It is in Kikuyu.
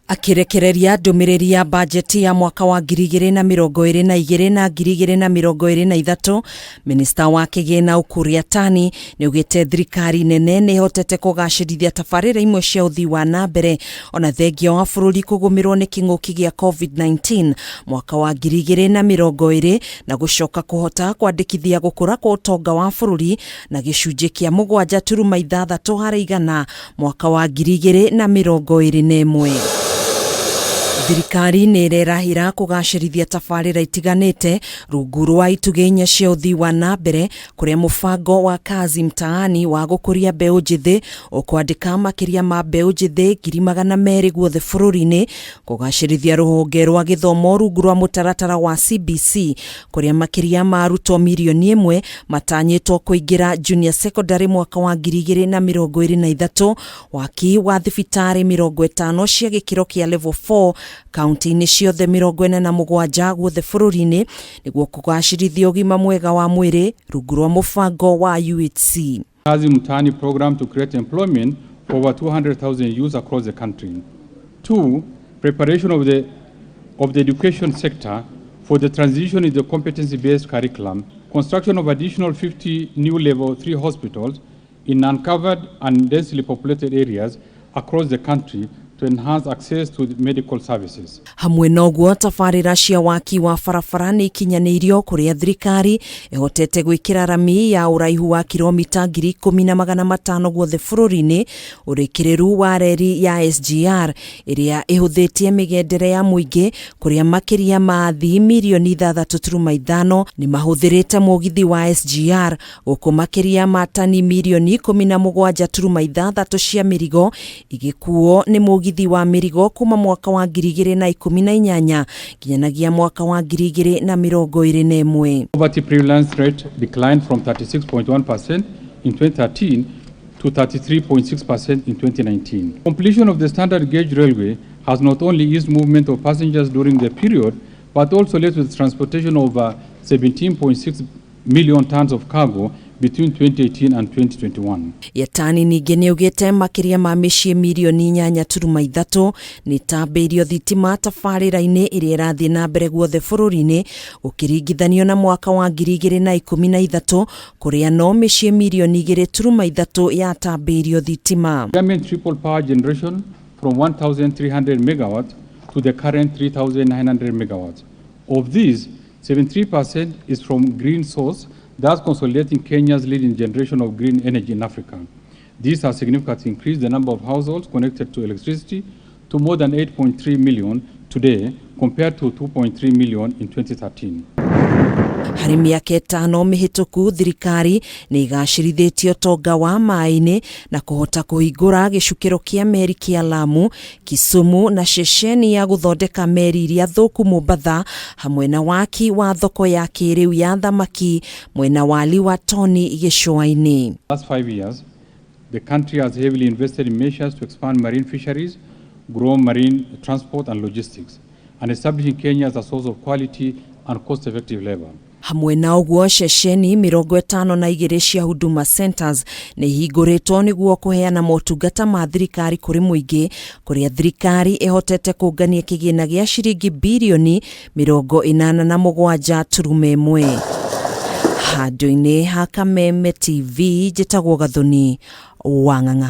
Akĩrekereria ndũmĩrĩri ya bajeti ya mwaka wa 2022 na 2023, minista wa kĩgĩna Ukur Yatani nĩaugĩte thirikari nene nĩ ĩhotete kũgacĩrithia tabarĩra imwe cia ũthii wa na mbere ona thengia wa bũrũri kũgũmĩrwo nĩ kĩng'ũki gĩa COVID-19 mwaka wa 2020 na gũcoka kũhota kwandĩkithia gũkũra kwa ũtonga wa bũrũri na gĩcunjĩ kĩa 7.6% mwaka wa 2021. Thirikari nĩ ĩrerahĩra kũgacĩrithia tabarĩra itiganĩte rungu rwa itugĩ inya cia ũthii wa na mbere, kũrĩa mũbango wa Kazi Mtaani wa gũkũria mbeũ njĩthĩ ũkwandĩka makĩria ma mbeũ njĩthĩ 200,000 guothe bũrũri-inĩ, kũgacĩrithia rũhonge rwa gĩthomo rungu rwa mũtaratara wa CBC, kũrĩa makĩria ma arutwo 1 million matanyĩtwo kũingĩra junior secondary mwaka wa 2023, waki wa thibitarĩ 50 cia gĩkĩro kĩa level 4 kaunti-inĩ ciothe 47 guothe bũrũri-inĩ nĩguo kũgacĩrithia ũgima mwega wa mwĩrĩ rungu rwa mũbango wa UHC. Kazi Mtaani program to create employment for over 200,000 youths across the country. Two, preparation of the education sector for the transition into the competency-based curriculum, construction of additional 50 new level 3 hospitals in uncovered and densely populated areas across the country to enhance access to medical services. Hamwe na ũguo, tabarĩra cia waki wa barabara nĩ ikinyanĩirio, kũrĩa thirikari ĩhotete gwĩkĩra rami ya ũraihu wa kilomita 10,500 guothe bũrũri-inĩ, ũrĩkĩrĩru wa reri ya SGR ĩrĩa ĩhũthĩtie mĩgendere ya mũingĩ, kũrĩa makĩria ma athii 6.5 mirioni nĩ mahũthĩrĩte mũgithi wa SGR, gũkũ makĩria ma tani 17.6 mirioni cia mĩrigo igĩkuo nĩ mũgithi wa mĩrigo kuma mwaka wa 2018 nginyanagia mwaka wa 2021. Poverty prevalence rate declined from 36.1% in 2013 to 33.6% in 2019. Completion of the standard gauge railway has not only eased movement of passengers during the period, but also led to the transportation of 17.6 million tons of cargo between 2018 and 2021. Yatani ningĩ nĩaugĩte makĩria ma mĩciĩ 8.3 mirioni nĩ tambĩirio thitima tabarĩra-inĩ ĩrĩa ĩrathiĩ na mbere guothe bũrũri-inĩ, gũkĩringithanio na mwaka wa 2013 kũrĩa no mĩciĩ 2.3 mirioni yatambĩirio thitima. Government triple power generation from 1,300 megawatts to the current 3,900 megawatts. Of these, 73% is from green source, thus consolidating Kenya's leading generation of green energy in Africa. This has significantly increased the number of households connected to electricity to more than 8.3 million today, compared to 2.3 million in 2013. Harĩ mĩaka 5 mĩhĩtũku, thirikari nĩ ĩgacĩrithĩtie ũtonga wa maĩ-inĩ na kũhota kũhingũra gĩcukĩro kĩa meri kĩa Lamu, Kisumu na ceceni ya gũthondeka meri iria thũku Mombatha, hamwe na waki wa thoko ya kĩrĩu ya thamaki mwena wa Liwatoni gĩcũa-inĩ. Last 5 years, the country has heavily invested in measures to expand marine fisheries, grow marine transport and logistics, and establishing Kenya as a source of quality and cost-effective labor. Hamwe na ũguo, ceceni 52 cia Huduma Centers nĩ ihingũrĩtwo nĩguo kũheana motungata ma thirikari kũrĩ mũingĩ, kũrĩa thirikari ĩhotete kũngania kĩgĩna gĩa ciringi 87.1 birioni. Handũ-inĩ ha Kameme TV, njĩtagwo Gathoni Wang'ang'a.